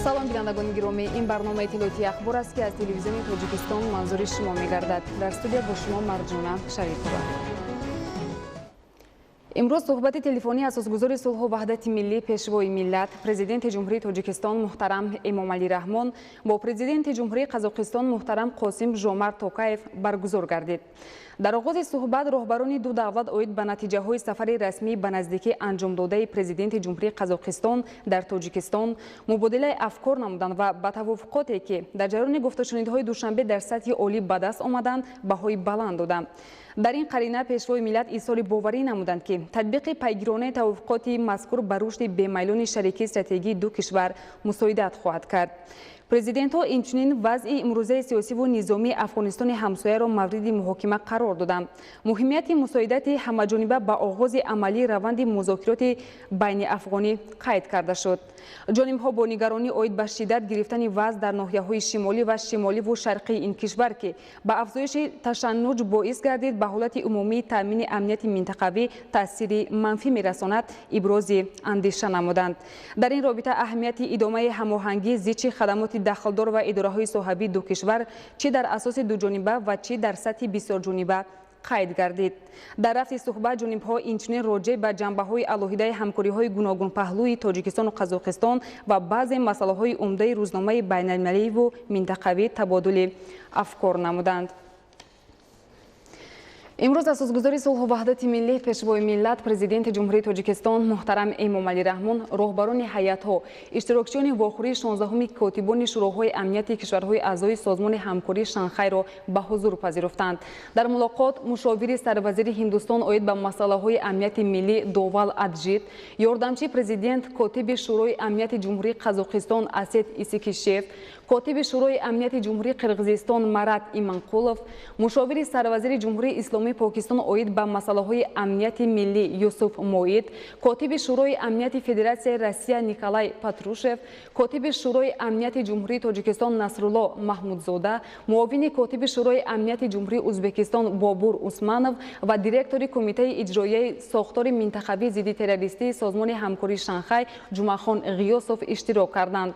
Салом, бинандагони гиромӣ! Ин барномаи иттилоотии «Ахбор» аст, ки аз Телевизиони Тоҷикистон манзури шумо мегардад. Дар студия бо шумо Марҷона Шарипова. Имрӯз суҳбати телефонии асосгузори сулҳу ваҳдати миллӣ, Пешвои миллат, Президенти Ҷумҳурии Тоҷикистон муҳтарам Эмомалӣ Раҳмон бо Президенти Ҷумҳурии Қазоқистон муҳтарам Қосим Жомарт Токаев баргузор гардид. Дар оғози суҳбат роҳбарони ду давлат оид ба натиҷаҳои сафари расмӣ ба наздикӣ анҷомдодаи Президенти Ҷумҳурии Қазоқистон дар Тоҷикистон мубодилаи афкор намуданд ва ба тавофуқоте, ки дар ҷараёни гуфтушунидҳои Душанбе дар сатҳи олӣ ба даст омаданд, баҳои баланд доданд. Дар ин қарина Пешвои миллат изҳори боварӣ намуданд, ки татбиқи пайгиронаи тавофуқоти мазкур ба рушди бемайлони шарикии стратегии ду кишвар мусоидат хоҳад кард. Президентҳо инчунин вазъи имрӯзаи сиёсиву низомии Афғонистони ҳамсояро мавриди муҳокима қарор доданд. Муҳимияти мусоидати ҳамаҷониба ба оғози амалии раванди музокироти байниафғонӣ қайд карда шуд. Ҷонибҳо бо нигаронӣ оид ба шиддат гирифтани вазъ дар ноҳияҳои шимолӣ ва шимоливу шарқии ин кишвар, ки ба афзоиши ташаннуҷ боис гардид, ба ҳолати умумии таъмини амнияти минтақавӣ таъсири манфӣ мерасонад, ибрози андеша намуданд. Дар ин робита аҳамияти идомаи ҳамоҳангии зичи хадамоти дахлдор ва идораҳои соҳавии ду кишвар, чӣ дар асоси дуҷониба ва чӣ дар сатҳи бисёрҷониба, қайд гардид. Дар рафти суҳбат ҷонибҳо инчунин роҷеъ ба ҷанбаҳои алоҳидаи ҳамкориҳои гуногунпаҳлӯи Тоҷикистону Қазоқистон ва баъзе масъалаҳои умдаи рӯзномаи байналмилаливу минтақавӣ табодули афкор намуданд. Имрӯз асосгузори сулҳу ваҳдати миллӣ, Пешвои миллат, Президенти Ҷумҳурии Тоҷикистон муҳтарам Эмомалӣ Раҳмон роҳбарони ҳайатҳо, иштирокчиёни вохӯрии 16-уми котибони Шӯроҳои амнияти кишварҳои аъзои Созмони ҳамкории Шанхайро ба ҳузур пазируфтанд. Дар мулоқот мушовири сарвазири Ҳиндустон оид ба масъалаҳои амнияти миллӣ Довал Аджит, ёрдамчии президент, котиби Шӯрои амнияти Ҷумҳурии Қазоқистон Асет Исекешев, котиби Шӯрои амнияти Ҷумҳурии Қирғизистон Марат Иманқулов, мушовири сарвазири Ҷумҳурии Исломии Покистон оид ба масъалаҳои амнияти миллӣ Юсуф Моид, котиби Шӯрои амнияти Федератсияи Россия Николай Патрушев, котиби Шӯрои амнияти Ҷумҳурии Тоҷикистон Насрулло Маҳмудзода, муовини котиби Шӯрои амнияти Ҷумҳурии Ӯзбекистон Бобур Усманов ва директори Кумитаи иҷроияи сохтори минтақавии зидди террористии Созмони ҳамкории Шанхай Ҷумъахон Ғиёсов иштирок карданд.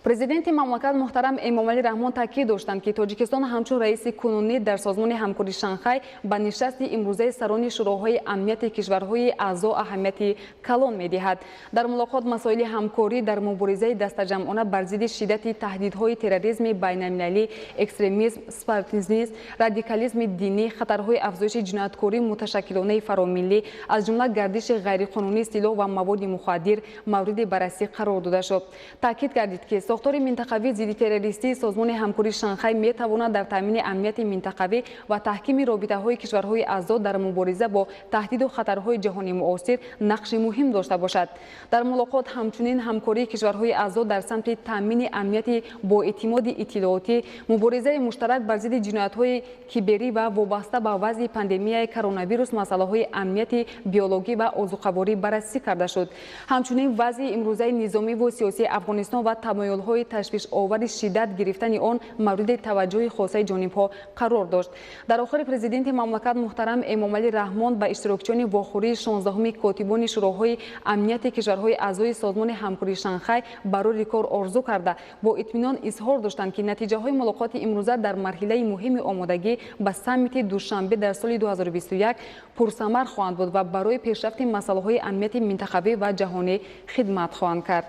Президенти мамлакат муҳтарам Эмомалӣ Раҳмон таъкид доштанд, ки Тоҷикистон ҳамчун раиси кунунӣ дар Созмони ҳамкории Шанхай ба нишасти имрӯзаи сарони шӯроҳои амнияти кишварҳои аъзо аҳамияти калон медиҳад. Дар мулоқот масоили ҳамкорӣ дар муборизаи дастаҷамъона бар зидди шиддати таҳдидҳои терроризми байналмилалӣ, экстремизм, сепаратизм, радикализми динӣ, хатарҳои афзоиши ҷинояткории муташаккилонаи фаромиллӣ, аз ҷумла гардиши ғайриқонунии силоҳ ва маводи мухаддир мавриди баррасӣ қарор дода шуд. Таъкид гардид, ки сохтори минтақавии зидди террористии Созмони ҳамкории Шанхай метавонад дар таъмини амнияти минтақавӣ ва таҳкими робитаҳои кишварҳои аъзо дар мубориза бо таҳдиду хатарҳои ҷаҳони муосир нақши муҳим дошта бошад. Дар мулоқот ҳамчунин ҳамкории кишварҳои аъзо дар самти таъмини амнияти боэътимоди иттилоотӣ, муборизаи муштарак бар зидди ҷиноятҳои киберӣ ва вобаста ба вазъи пандемияи коронавирус масъалаҳои амнияти биологӣ ва озуқаворӣ баррасӣ карда шуд. Ҳамчунин вазъи имрӯзаи низомиву сиёсии Афғонистон ва тамоюлҳои ташвишовари шиддат гирифтани он мавриди таваҷҷӯҳи хосаи ҷонибҳо қарор дошт. Дар охири Президенти мамлакат муҳтарам Эмомалӣ Раҳмон ба иштирокчиёни вохӯрии 16-уми котибони шӯроҳои амнияти кишварҳои аъзои Созмони ҳамкории Шанхай барори кор орзу карда, бо итминон изҳор доштанд, ки натиҷаҳои мулоқоти имрӯза дар марҳилаи муҳими омодагӣ ба саммити Душанбе дар соли 2021 пурсамар хоҳанд буд ва барои пешрафти масъалаҳои амнияти минтақавӣ ва ҷаҳонӣ хидмат хоҳанд кард.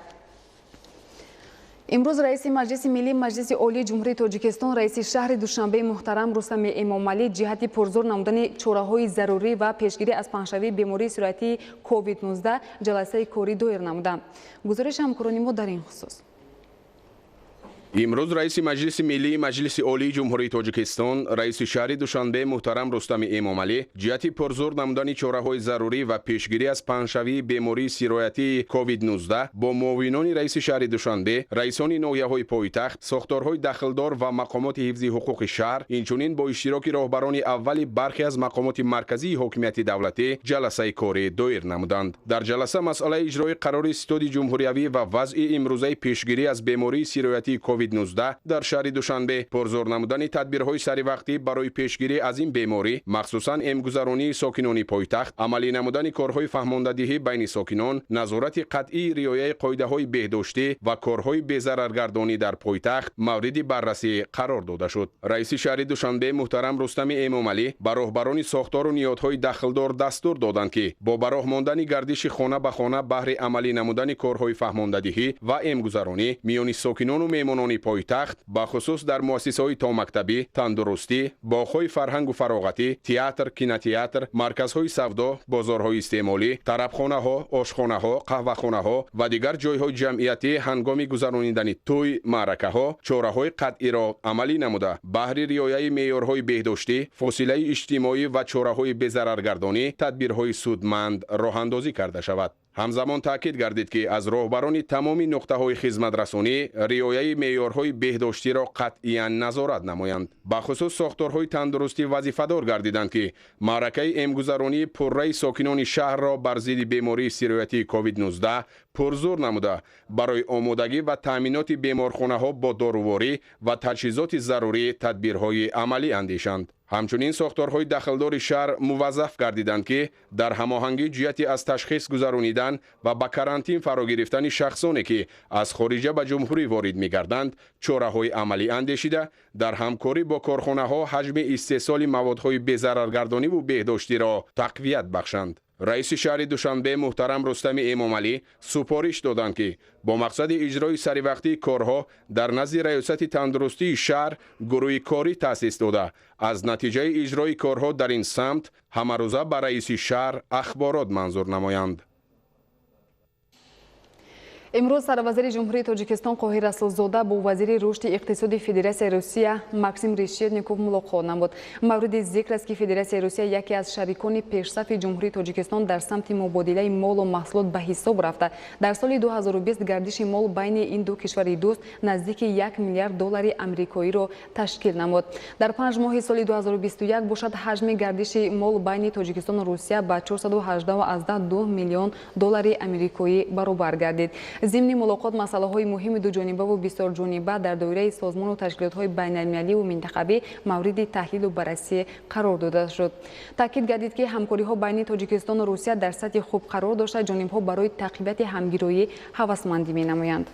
Имрӯз раиси Маҷлиси Миллии Маҷлиси Олии Ҷумҳурии Тоҷикистон, раиси шаҳри Душанбе муҳтарам Рустами Эмомалӣ ҷиҳати пурзур намудани чораҳои зарурӣ ва пешгирӣ аз паҳншавии бемории сироятии COVID-19 ҷаласаи корӣ доир намуданд. Гузориши ҳамкорони мо дар ин хусус. Имрӯз раиси Маҷлиси Миллии Маҷлиси Олии Ҷумҳурии Тоҷикистон, раиси шаҳри Душанбе муҳтарам Рустами Эмомалӣ ҷиҳати пурзур намудани чораҳои зарурӣ ва пешгирӣ аз паҳншавии бемории сироятии COVID-19 бо муовинони раиси шаҳри Душанбе, раисони ноҳияҳои пойтахт, сохторҳои дахлдор ва мақомоти ҳифзи ҳуқуқи шаҳр, инчунин бо иштироки роҳбарони аввали бархе аз мақомоти марказии ҳокимияти давлатӣ ҷаласаи корӣ доир намуданд. Дар ҷаласа масъалаи иҷрои қарори Ситоди ҷумҳуриявӣ ва вазъи имрӯзаи пешгирӣ аз бемории сироятии COVID-19 дар шаҳри Душанбе, пурзӯр намудани тадбирҳои саривақтӣ барои пешгирӣ аз ин беморӣ, махсусан эмгузаронии сокинони пойтахт, амалӣ намудани корҳои фаҳмондадиҳӣ байни сокинон, назорати қатъии риояи қоидаҳои беҳдоштӣ ва корҳои безараргардонӣ дар пойтахт мавриди баррасӣ қарор дода шуд. Раиси шаҳри Душанбе муҳтарам Рустами Эмомалӣ ба роҳбарони сохтору ниҳодҳои дахлдор дастур доданд, ки бо ба роҳ мондани гардиши хона ба хона баҳри амалӣ намудани корҳои фаҳмондадиҳӣ ва эмгузаронӣ миёни сокинону меҳмонони пойтахт, бахусус дар муассисаҳои томактабӣ, тандурустӣ, боғҳои фарҳангу фароғатӣ, театр, кинотеатр, марказҳои савдо, бозорҳои истеъмолӣ, тарабхонаҳо, ошхонаҳо, қаҳвахонаҳо ва дигар ҷойҳои ҷамъиятӣ ҳангоми гузаронидани тӯй, маъракаҳо чораҳои қатъиро амалӣ намуда, баҳри риояи меъёрҳои беҳдоштӣ, фосилаи иҷтимоӣ ва чораҳои безараргардонӣ тадбирҳои судманд роҳандозӣ карда шавад. Ҳамзамон таъкид гардид, ки аз роҳбарони тамоми нуқтаҳои хизматрасонӣ риояи меъёрҳои беҳдоштиро қатъиян назорат намоянд. Бахусус сохторҳои тандурустӣ вазифадор гардиданд, ки маъракаи эмгузаронии пурраи сокинони шаҳрро бар зидди бемории сироятии COVID-19 пурзӯр намуда, барои омодагӣ ва таъминоти беморхонаҳо бо доруворӣ ва таҷҳизоти зарурӣ тадбирҳои амалӣ андешанд. Ҳамчунин сохторҳои дахлдори шаҳр муваззаф гардиданд, ки дар ҳамоҳангӣ ҷиҳати аз ташхис гузаронидан ва ба карантин фаро гирифтани шахсоне, ки аз хориҷа ба ҷумҳурӣ ворид мегарданд, чораҳои амалӣ андешида, дар ҳамкорӣ бо корхонаҳо ҳаҷми истеҳсоли маводҳои безараргардониву беҳдоштиро тақвият бахшанд. Раиси шаҳри Душанбе муҳтарам Рустами Эмомалӣ супориш доданд, ки бо мақсади иҷрои саривақтии корҳо дар назди раёсати тандурустии шаҳр гурӯҳи корӣ таъсис дода, аз натиҷаи иҷрои корҳо дар ин самт ҳамарӯза ба раиси шаҳр ахборот манзур намоянд. Имрӯз сарвазири Ҷумҳурии Тоҷикистон Қоҳир Расулзода бо вазири рушди иқтисоди Федератсияи Русия Максим Решетников мулоқот намуд. Мавриди зикр аст, ки Федератсияи Русия яке аз шарикони пешсафи Ҷумҳурии Тоҷикистон дар самти мубодилаи молу маҳсулот ба ҳисоб рафта. Дар соли 2020 гардиши мол байни ин ду кишвари дӯст наздики 1 миллиард доллари амрикоиро ташкил намуд. Дар 5 моҳи соли 2021 бошад, ҳаҷми гардиши мол байни Тоҷикистону Русия ба 418,2 миллион доллари амрикоӣ баробар гардид. Зимни мулоқот масъалаҳои муҳими дуҷонибаву бисёрҷониба дар доираи созмону ташкилотҳои байналмилаливу минтақавӣ мавриди таҳлилу баррасӣ қарор дода шуд. Таъкид гардид, ки ҳамкориҳо байни Тоҷикистону Русия дар сатҳи хуб қарор дошта, ҷонибҳо барои тақвияти ҳамгироӣ ҳавасмандӣ менамоянд.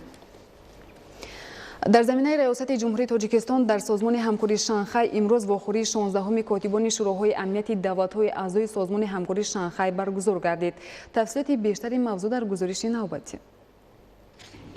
Дар заминаи раёсати Ҷумҳурии Тоҷикистон дар созмони ҳамкории Шанхай имрӯз вохӯрии 16-уми котибони шӯроҳои амнияти давлатҳои аъзои созмони ҳамкории Шанхай баргузор гардид. Тафсилоти бештари мавзӯъ дар гузориши навбатӣ.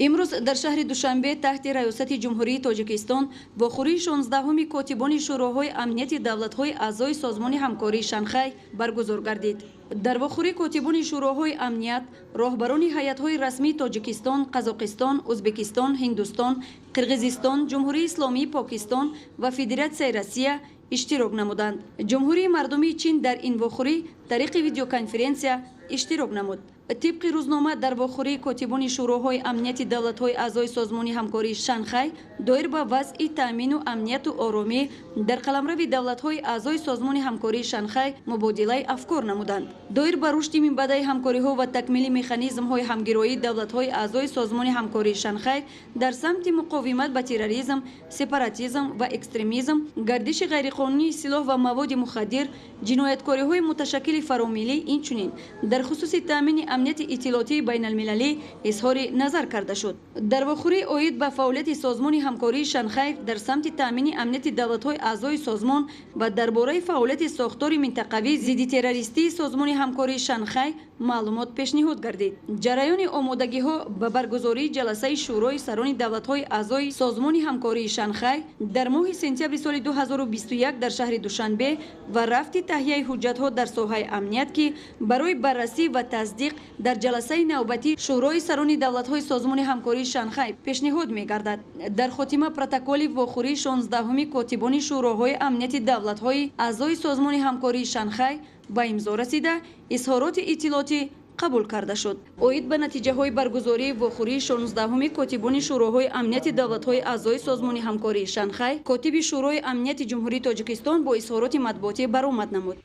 Имрӯз дар шаҳри Душанбе таҳти раёсати Ҷумҳурии Тоҷикистон вохӯрии 16-уми котибони шӯроҳои амнияти давлатҳои аъзои созмони ҳамкории Шанхай баргузор гардид. Дар вохӯрӣ котибони шӯроҳои амният, роҳбарони ҳайатҳои расмии Тоҷикистон, Қазоқистон, Ӯзбекистон, Ҳиндустон, Қирғизистон, Ҷумҳурии Исломии Покистон ва Федератсияи Россия иштирок намуданд. Ҷумҳурии Мардумии Чин дар ин вохӯрӣ тариқи видеоконференсия иштирок намуд. Тибқи рӯзнома дар вохӯрии котибони шӯроҳои амнияти давлатҳои аъзои созмони ҳамкории Шанхай доир ба вазъи таъмину амнияту оромӣ дар қаламрави давлатҳои аъзои созмони ҳамкории Шанхай мубодилаи афкор намуданд. Доир ба рушди минбаъдаи ҳамкориҳо ва такмили механизмҳои ҳамгироии давлатҳои аъзои созмони ҳамкории Шанхай дар самти муқовимат ба терроризм, сепаратизм ва экстремизм, гардиши ғайриқонунии силоҳ ва маводи мухаддир, ҷинояткориҳои муташаккили фаромиллӣ, инчунин дар хусуси таъмини амнияти иттилоотии байналмилалӣ изҳори назар карда шуд. Дар вохӯрӣ оид ба фаъолияти созмони ҳамкории Шанхай дар самти таъмини амнияти давлатҳои аъзои созмон ва дар бораи фаъолияти сохтори минтақавӣ зидди террористии созмони ҳамкории Шанхай маълумот пешниҳод гардид. Ҷараёни омодагиҳо ба баргузории ҷаласаи шӯрои сарони давлатҳои аъзои созмони ҳамкории Шанхай дар моҳи сентябри соли 2021 дар шаҳри Душанбе ва рафти таҳияи ҳуҷҷатҳо дар соҳаи амният, ки барои баррасӣ ва тасдиқ дар ҷаласаи навбатӣ шӯрои сарони давлатҳои созмони ҳамкории Шанхай пешниҳод мегардад. Дар хотима протоколи вохӯрии 16-уми котибони шӯроҳои амнияти давлатҳои аъзои созмони ҳамкории Шанхай ба имзо расида, изҳороти иттилоотӣ қабул карда шуд. Оид ба натиҷаҳои баргузории вохӯрии 16-уми котибони шӯроҳои амнияти давлатҳои аъзои созмони ҳамкории Шанхай котиби Шӯрои амнияти Ҷумҳурии Тоҷикистон бо изҳороти матбуотӣ баромад намуд.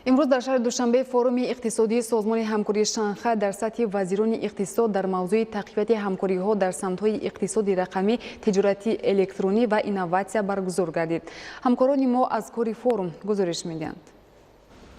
Имрӯз дар шаҳри Душанбе форуми иқтисодии Созмони ҳамкории Шанхай дар сатҳи вазирони иқтисод дар мавзӯи тақвияти ҳамкориҳо дар самтҳои иқтисоди рақамӣ, тиҷорати электронӣ ва инноватсия баргузор гардид. Ҳамкорони мо аз кори форум гузориш медиҳанд.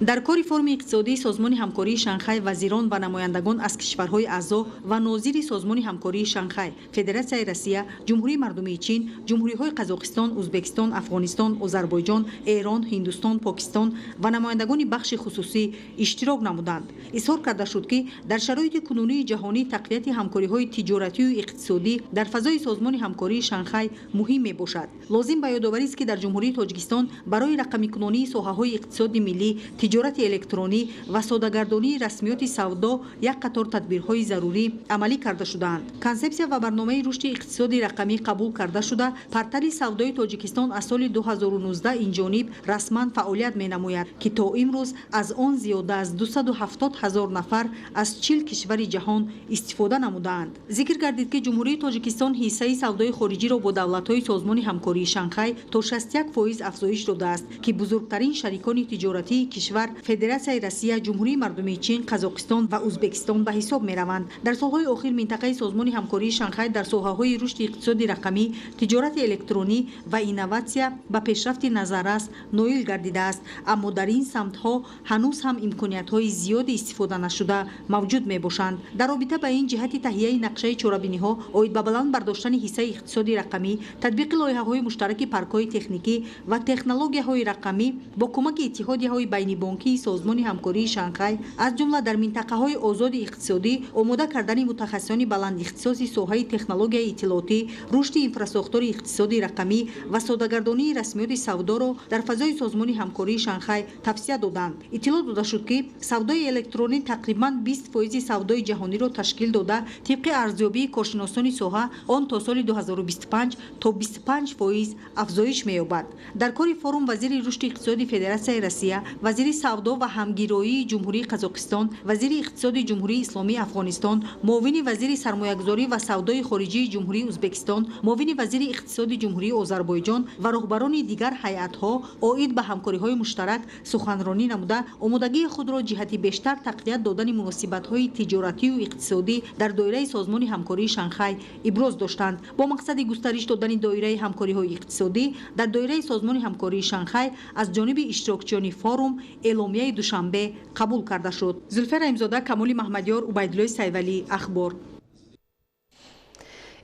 Дар кори форуми иқтисодии Созмони ҳамкории Шанхай вазирон ва намояндагон аз кишварҳои аъзо ва нозири Созмони ҳамкории Шанхай, Федератсияи Россия, Ҷумҳурии Мардумии Чин, Ҷумҳуриҳои Қазоқистон, Узбекистон, Афғонистон, Озарбойҷон, Эрон, Ҳиндустон, Покистон ва намояндагони бахши хусусӣ иштирок намуданд. Изҳор карда шуд, ки дар шароити кунунии ҷаҳонӣ тақвияти ҳамкориҳои тиҷоратию иқтисодӣ дар фазои Созмони ҳамкории Шанхай муҳим мебошад. Лозим ба ёдоварист, ки дар Ҷумҳурии Тоҷикистон барои рақамикунонии соҳаҳои иқтисоди миллӣ, тиҷорати электронӣ ва содагардонии расмиёти савдо як қатор тадбирҳои зарурӣ амалӣ карда шудаанд. Консепсия ва барномаи рушди иқтисоди рақамӣ қабул карда шуда, портали савдои Тоҷикистон аз соли 2019 инҷониб расман фаъолият менамояд, ки то имрӯз аз он зиёда аз 270 ҳазор нафар аз 40 кишвари ҷаҳон истифода намудаанд. Зикр гардид, ки Ҷумҳурии Тоҷикистон ҳиссаи савдои хориҷиро бо давлатҳои Созмони ҳамкории Шанхай то 61% афзоиш додааст, ки бузургтарин шарикони тиҷоратии кишвар Федератсияи Россия, Ҷумҳурии Мардумии Чин, Қазоқистон ва Узбекистон ба ҳисоб мераванд. Дар солҳои охир минтақаи Созмони ҳамкории Шанхай дар соҳаҳои рушди иқтисоди рақамӣ, тиҷорати электронӣ ва инноватсия ба пешрафти назаррас ноил гардидааст, аммо дар ин самтҳо ҳанӯз ҳам имкониятҳои зиёди истифода нашуда мавҷуд мебошанд. Дар робита ба ин, ҷиҳати таҳияи нақшаи чорабиниҳо оид ба баланд бардоштани ҳиссаи иқтисоди рақамӣ, татбиқи лоиҳаҳои муштараки паркҳои техникӣ ва технологияҳои рақамӣ бо кӯмаки иттиҳодияҳои байнибонкии Созмони ҳамкории Шанхай, аз ҷумла дар минтақаҳои озоди иқтисодӣ омода кардани мутахассисони баландихтисоси соҳаи технологияи иттилоотӣ, рушди инфрасохтори иқтисоди рақамӣ ва содагардонии расмиёти савдоро дар фазои Созмони ҳамкории Шанхай тавсия доданд. Иттилоъ дода шуд, ки савдои электронӣ тақрибан 20% савдои ҷаҳониро ташкил дода, тибқи арзёбии коршиносони соҳа он то соли 2025 то 25% афзоиш меёбад. Дар кори форум вазири рушди иқтисоди Федератсияи Россия, вазири савдо ва ҳамгироии Ҷумҳурии Қазоқистон, вазири иқтисоди Ҷумҳурии Исломии Афғонистон, муовини вазири сармоягузорӣ ва савдои хориҷии Ҷумҳурии Узбекистон, муовини вазири иқтисоди Ҷумҳурии Озарбойҷон ва роҳбарони дигар ҳайатҳо оид ба ҳамкориҳои муштарак суханронӣ намуда, омодагии худро ҷиҳати бештар тақвият додани муносибатҳои тиҷоратию иқтисодӣ дар доираи Созмони ҳамкории Шанхай иброз доштанд. Бо мақсади густариш додани доираи ҳамкориҳои иқтисодӣ дар доираи Созмони ҳамкории Шанхай аз ҷониби иштирокчиёни форум эъломияи Душанбе қабул карда шуд. Зулфия Раимзода, Камоли Маҳмадёр, Убайдуллои Сайвалӣ, Ахбор.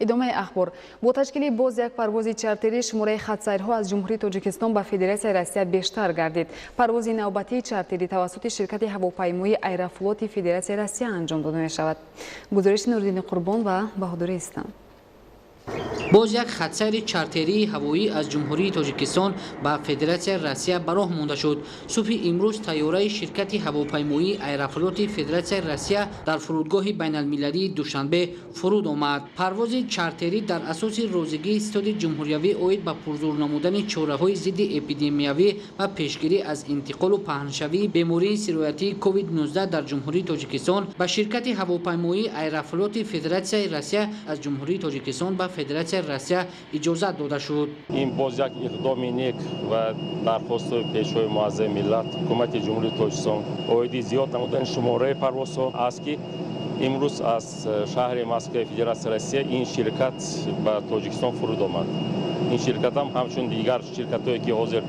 Идомаи ахбор. Бо ташкили боз як парвози чартерӣ шумораи хатсайрҳо аз Ҷумҳурии Тоҷикистон ба Федератсияи Россия бештар гардид. Парвози навбатии чартерӣ тавассути ширкати ҳавопаймоии Аэрофлоти Федератсияи Россия анҷом дода мешавад. Гузориши Нуриддини Қурбон ва Баҳодури Истам. Боз як хатсайри чартерии ҳавоӣ аз Ҷумҳурии Тоҷикистон ба Федератсияи Россия ба роҳ монда шуд. Субҳи имрӯз тайёраи ширкати ҳавопаймоии Аэрофлоти Федератсияи Россия дар фурудгоҳи байналмилалии Душанбе фуруд омад. Парвози чартерӣ дар асоси розигии Ситоди ҷумҳуриявӣ оид ба пурзур намудани чораҳои зидди эпидемиявӣ ва пешгирӣ аз интиқолу паҳншавии бемории сироятии COVID-19 дар Ҷумҳурии Тоҷикистон ба ширкати ҳавопаймоии Аэрофлоти Федератсияи Россия аз Ҷумҳурии Тоҷикистон ба Федератсияи Россия иҷозат дода шуд. Ин боз як иқдоми нек ва дархости Пешвои муаззами миллат, Ҳукумати Ҷумҳурии Тоҷикистон оиди зиёд намудани шумораи парвозҳо аст, ки имрӯз аз шаҳри Москваи Федератсияи Россия ин ширкат ба Тоҷикистон фуруд омад. Ин ширкатам ҳамчун дигар ширкатҳое, ки ҳозир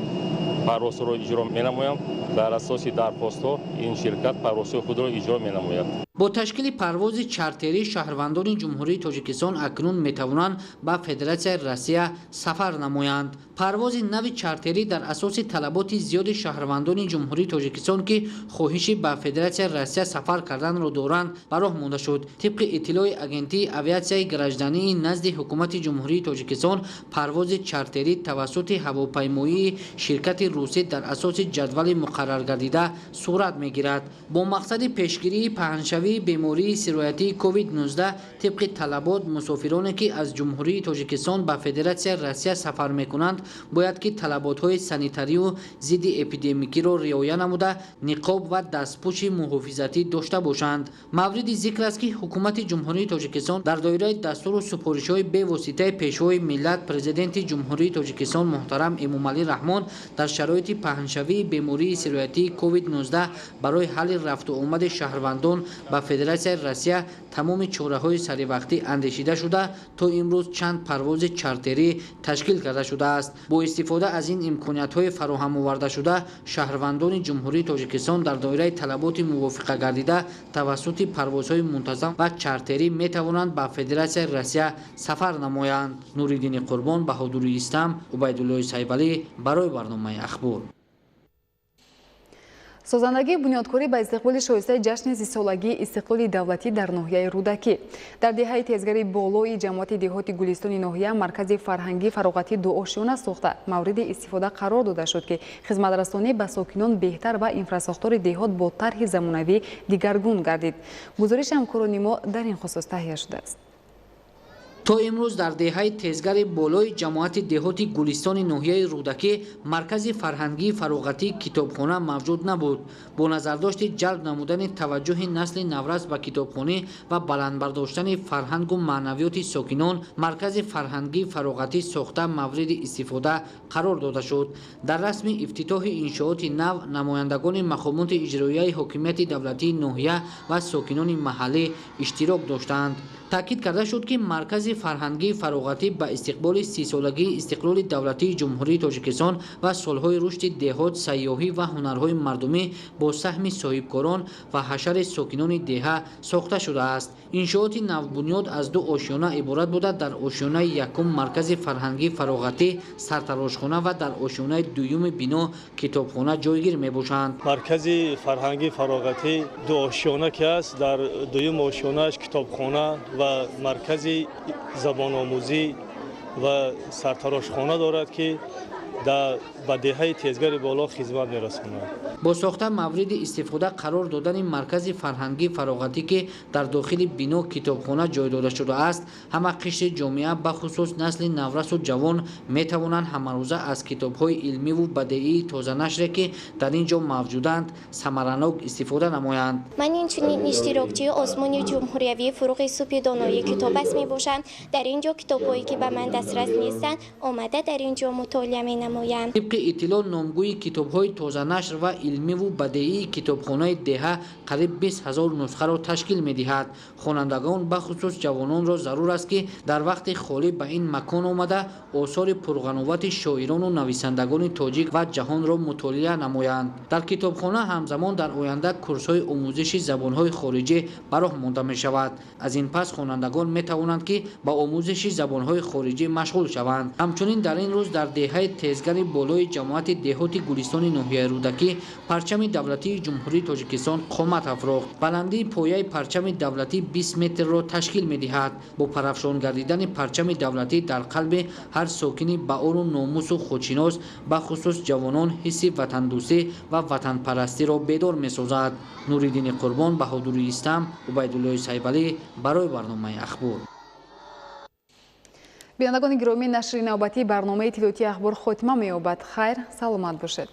парвозҳоро иҷро менамоянд, дар асоси дархостҳо ин ширкат парвозҳои худро иҷро менамояд. Бо ташкили парвози чартерӣ шаҳрвандони Ҷумҳурии Тоҷикистон акнун метавонанд ба Федератсияи Россия сафар намоянд. Парвози нави чартерӣ дар асоси талаботи зиёди шаҳрвандони Ҷумҳурии Тоҷикистон, ки хоҳиши ба Федератсияи Россия сафар карданро доранд, ба роҳ монда шуд. Тибқи иттилои Агентии авиатсияи граждании назди Ҳукумати Ҷумҳурии Тоҷикистон, парвози чартерӣ тавассути ҳавопаймоии ширкати русӣ дар асоси ҷадвали муқарраргардида сурат мегирад. Бо мақсади пешгирии паҳншавии Паҳншавии бемории сироятии COVID-19 тибқи талабот мусофироне ки аз Ҷумҳурии Тоҷикистон ба Федератсияи Россия сафар мекунанд, бояд ки талаботҳои санитарию зидди эпидемикиро риоя намуда, ниқоб ва дастпӯши муҳофизатӣ дошта бошанд. Мавриди зикр аст, ки Ҳукумати Ҷумҳурии Тоҷикистон дар доираи дастуру супоришҳои бевоситаи Пешвои миллат, Президенти Ҷумҳурии Тоҷикистон муҳтарам Эмомалӣ Раҳмон дар шароити паҳншавии бемории сироятии COVID-19 барои ҳалли рафту омади шаҳрвандон ба Федератсияи Россия тамоми чораҳои саривақтӣ андешида шуда, то имрӯз чанд парвози чартерӣ ташкил карда шудааст. Бо истифода аз ин имкониятҳои фароҳам овардашуда, шаҳрвандони Ҷумҳурии Тоҷикистон дар доираи талаботи мувофиқа гардида тавассути парвозҳои мунтазам ва чартерӣ метавонанд ба Федератсияи Россия сафар намоянд. Нуриддини Қурбон, Баҳодури Истам, Убайдуллои Сайбалӣ барои барномаи Ахбор. Созандагии бунёдкорӣ ба истиқболи шоистаи ҷашни сисолагии истиқлоли давлатӣ дар ноҳияи Рӯдакӣ. Дар деҳаи Тезгари болои ҷамоати деҳоти Гулистони ноҳия маркази фарҳангӣ фароғатӣ дуошёна сохта мавриди истифода қарор дода шуд, ки хизматрасонӣ ба сокинон беҳтар ва инфрасохтори деҳот бо тарҳи замонавӣ дигаргун гардид. Гузориши ҳамкорони мо дар ин хусус таҳия шудааст. То имрӯз дар деҳаи Тезгари болои ҷамоати деҳоти Гулистони ноҳияи Рӯдакӣ маркази фарҳангии фароғатии китобхона мавҷуд набуд. Бо назардошти ҷалб намудани таваҷҷӯҳи насли наврас ба китобхонӣ ва баланд бардоштани фарҳангу маънавиёти сокинон, маркази фарҳангии фароғатӣ сохта мавриди истифода қарор дода шуд. Дар расми ифтитоҳи иншооти нав намояндагони мақомоти иҷроияи ҳокимияти давлатии ноҳия ва сокинони маҳаллӣ иштирок доштанд. Таъкид карда шуд, ки маркази фарҳангии фароғатӣ ба истиқболи сисолагии истиқлоли давлатии Ҷумҳурии Тоҷикистон ва солҳои рушди деҳот, сайёҳӣ ва ҳунарҳои мардумӣ бо саҳми соҳибкорон ва ҳашари сокинони деҳа сохта шудааст. Иншооти навбунёд аз ду ошёна иборат буда, дар ошёнаи якум маркази фарҳангии фароғатӣ, сартарошхона ва дар ошёнаи дуюми бино китобхона ҷойгир мебошанд. Маркази фарҳангии фароғатӣ ду ошёна ки аст, дар дуюм ошёнааш китобхона ва маркази забономӯзӣ ва сартарошхона дорад, ки ба деҳаи Тезгари боло хизмат мерасонад. Бо сохта мавриди истифода қарор додани маркази фарҳангии фароғатӣ, ки дар дохили бино китобхона ҷой дода шудааст, ҳама қишри ҷомеа, бахусус насли наврасу ҷавон метавонанд ҳамарӯза аз китобҳои илмиву бадеии тозанашре, ки дар ин ҷо мавҷуданд, самаранок истифода намоянд. Ман инчунин иштирокчии озмуни ҷумҳуриявии Фуруғи субҳи донои китоб аст мебошам. Дар ин ҷо китобҳое, ки ба ман дастрас нестанд, омада дар ин ҷо мутолиа менамоям. Тибқи иттилоъ, номгӯи китобҳои тозанашр ва илмиву бадеии китобхонаи деҳа қариб 20 000 нусхаро ташкил медиҳад. Хонандагон, бахусус ҷавононро зарур аст, ки дар вақти холӣ ба ин макон омада осори пурғановати шоирону нависандагони тоҷик ва ҷаҳонро мутолиа намоянд. Дар китобхона ҳамзамон дар оянда курсҳои омӯзиши забонҳои хориҷӣ ба роҳ монда мешавад. Аз ин пас хонандагон метавонанд, ки ба омӯзиши забонҳои хориҷӣ машғул шаванд. Ҳамчунин дар ин рӯз дар деҳаи Тезгари болои ҷамоати деҳоти Гулистони ноҳияи Рӯдакӣ парчами давлатии Ҷумҳурии Тоҷикистон қомат афрохт. Баландии пояи парчами давлатӣ 20 метрро ташкил медиҳад. Бо парафшон гардидани парчами давлатӣ дар қалби ҳар сокини баору номусу худшинос, бахусус ҷавонон, ҳисси ватандӯстӣ ва ватанпарастиро бедор месозад. Нуриддини Қурбон, Баҳодури Истам, Убайдуллои Сайбалӣ барои барномаи Ахбор. Бинандагони гиромӣ, нашри навбатии барномаи иттилоотии Ахбор хотима меёбад. Хайр, саломат бошед.